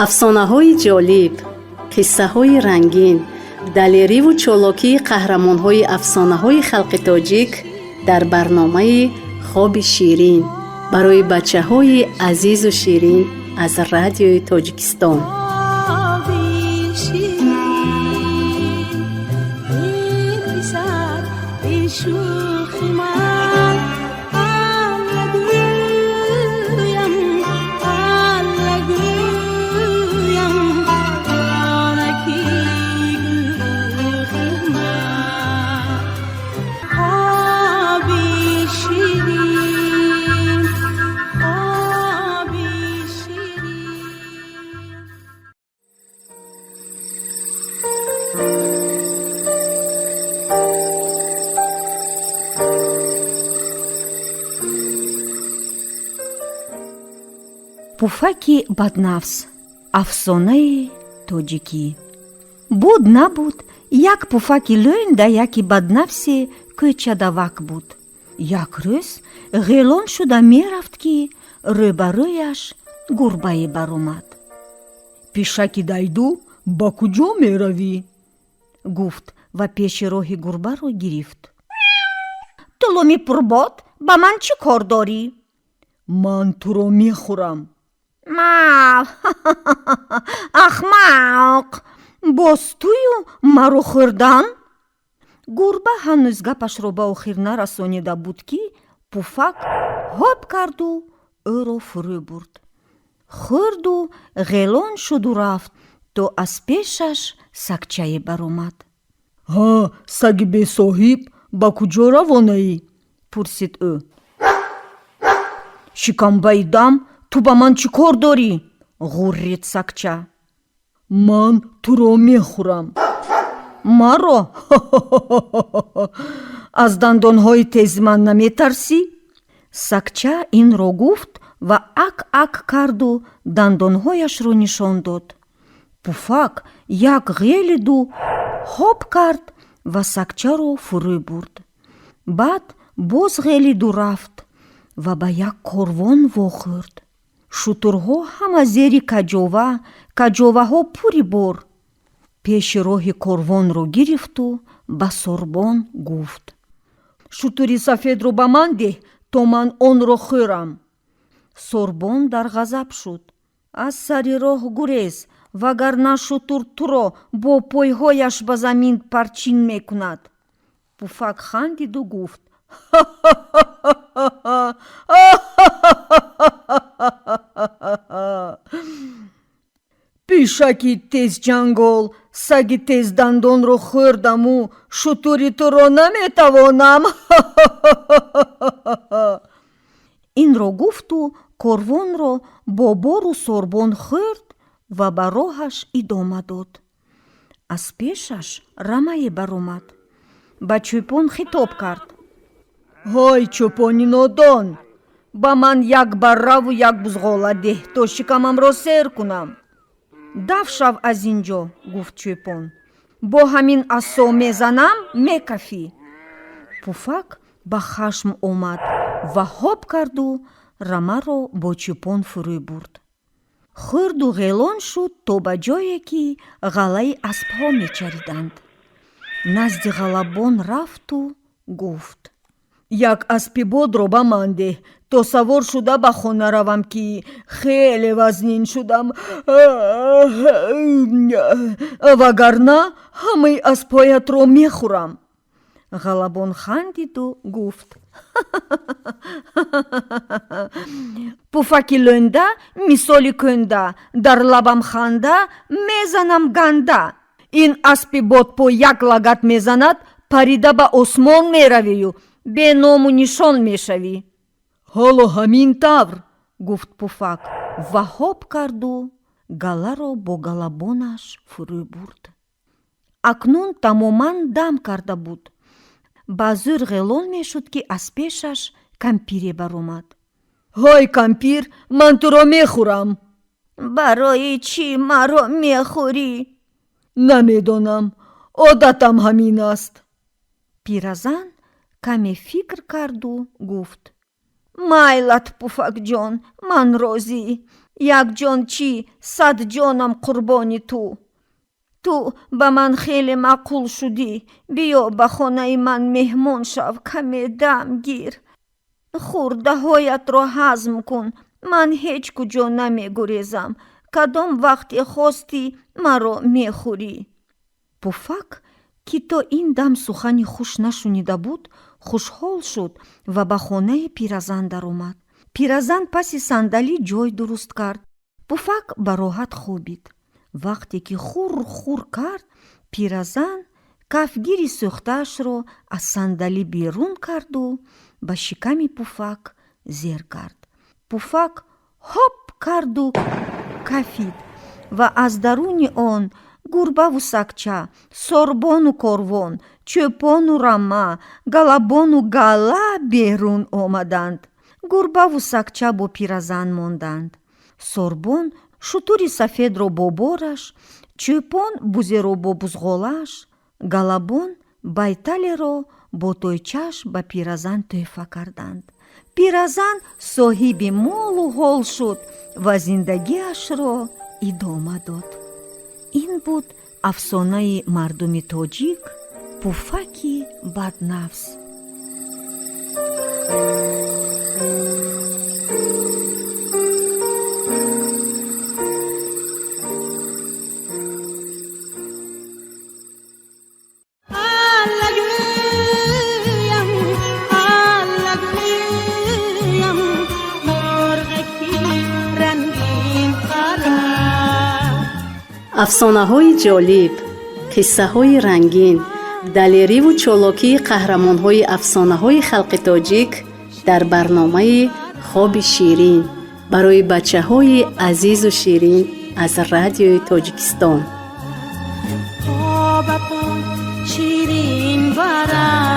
Афсонаҳои ҷолиб, қиссаҳои рангин, далериву чолокии қаҳрамонҳои афсонаҳои халқи тоҷик дар барномаи «Хоби ширин» барои бачаҳои азизу ширин аз Радиои Тоҷикистон. Пуфаки баднафс. Афсонаи тоҷикӣ. Буд, набуд, як пуфаки лӯнда, яки баднафсе кӯчадавак буд. Як рӯз ғелон шуда мерафт, ки рӯбарӯяш гурбае баромад. «Пишаки дайду, ба куҷо меравӣ?» — гуфт ва пеши роҳи гурбаро гирифт. «Ту луми пурбод, ба ман чӣ кор дорӣ?» «Ман туро мехӯрам». «Мав, ахмақ, боз тую маро хӯрдан?» Гурба ҳанӯз гапашро ба охир нарасонида буд, ки пуфак ҳоп карду ӯро фурӯ бурд. Хӯрду ғелон шуду рафт, то аз пешаш сагчае баромад. «Ҳа, саги бесоҳиб, ба куҷо равонаӣ?» — пурсид ӯ. «Шикамбаи дам, ту ба ман чӣ кор дорӣ?» — ғуррид сагча. «Ман туро мехӯрам». «Маро? Аз дандонҳои тези ман наметарсӣ?» Сагча инро гуфт ва ак ак карду дандонҳояшро нишон дод. Пуфак як ғелиду ҳоп кард ва сагчаро фурӯ бурд. Баъд боз ғелиду рафт ва ба як корвон вохӯрд. Шутурҳо ҳама зери каҷова, каҷоваҳо пури бор. Пеши роҳи корвонро гирифту ба сорбон гуфт: «Шутури сафедро ба ман деҳ, то ман онро хӯрам». Сорбон дар ғазаб шуд: «Аз сари роҳ гурез, вагарна шутур туро бо пойҳояш ба замин парчин мекунад». Пуфак хандиду гуфт: «Пишаки тезчангол, саги тездандонро хӯрдаму шутури туро наметавонам». Инро гуфту корвонро бо бору сорбон хӯрд ва ба роҳаш идома дод. Аз пешаш рамае баромад. Ба чӯпон хитоб кард: «Ҳой, чӯпони нодон, ба ман як барраву як бузғола деҳ, то шикамамро сер кунам». «Даф шав аз ин ҷо, — гуфт чӯпон, — бо ҳамин асо мезанам, мекафӣ». Пуфак ба хашм омад ва ҳоп карду рамаро бо чӯпон фурӯ бурд. Хӯрду ғелон шуд то ба ҷое, ки ғаллаи аспҳо мечариданд. Назди ғаллабон рафту гуфт: «Як аспи бодро ба ман деҳ, то савор шуда ба хона равам, ки хеле вазнин шудам, вагарна ҳамаи аспҳоятро мехӯрам». Ғаллабон хандиду гуфт: «Пуфаки лӯнда мисоли кӯнда, дар лабам ханда, мезанам ганда. Ин аспи бодпо як лагат мезанад, парида ба осмон меравию беному нишон мешавӣ». «Ҳоло ҳамин тавр», — гуфт пуфак ва ҳоп карду галларо бо галлабонаш фурӯ бурд. Акнун тамоман дам карда буд. Ба зӯр ғелон мешуд, ки аз пешаш кампире баромад. «Ҳой, кампир, ман туро мехӯрам». «Барои чӣ маро мехӯрӣ?» «Намедонам, одатам ҳамин аст». Пиразан каме фикр карду гуфт: «Майлат, пуфакҷон, ман розӣ. Як ҷон чӣ, 100 ҷонам қурбони ту. Ту ба ман хеле маъқул шудӣ. Биё ба хонаи ман меҳмон шав, каме дам гир. Хӯрдаҳоятро ҳазм кун. Ман ҳеҷ куҷо намегурезам. Кадом вақте хостӣ маро мехӯрӣ. Пуфак, ки то ин дам сухани хуш нашунида буд, хушҳол шуд ва ба хонаи пиразан даромад. Пиразан паси сандалӣ ҷой дуруст кард. Пуфак ба роҳат хобид. Вақте ки хур-хур кард, пиразан кафгири сӯхтаашро аз сандалӣ берун карду ба шиками Пуфак зер кард. Пуфак ҳоп карду кафид ва аз даруни он гурбаву сагча, сорбону корвон, чӯпону рама, галабону гала берун омаданд. Гурбаву сагча бо пиразан монданд. Сорбон шутури сафедро бо бораш, чӯпон бузеро бо бузғолааш, галабон байталеро бо тойчааш ба пиразан тӯҳфа карданд. Пиразан соҳиби молу ҳол шуд ва зиндагиашро идома дод. Ин буд афсонаи мардуми тоҷик Пуфаки баднафс. Афсонаҳои ҷолиб, қиссаҳои рангин, далериву чолокии қаҳрамонҳои афсонаҳои халқи тоҷик дар барномаи Хоби ширин барои бачаҳои азизу ширин аз радиои Тоҷикистон. Хобатон ширин барад.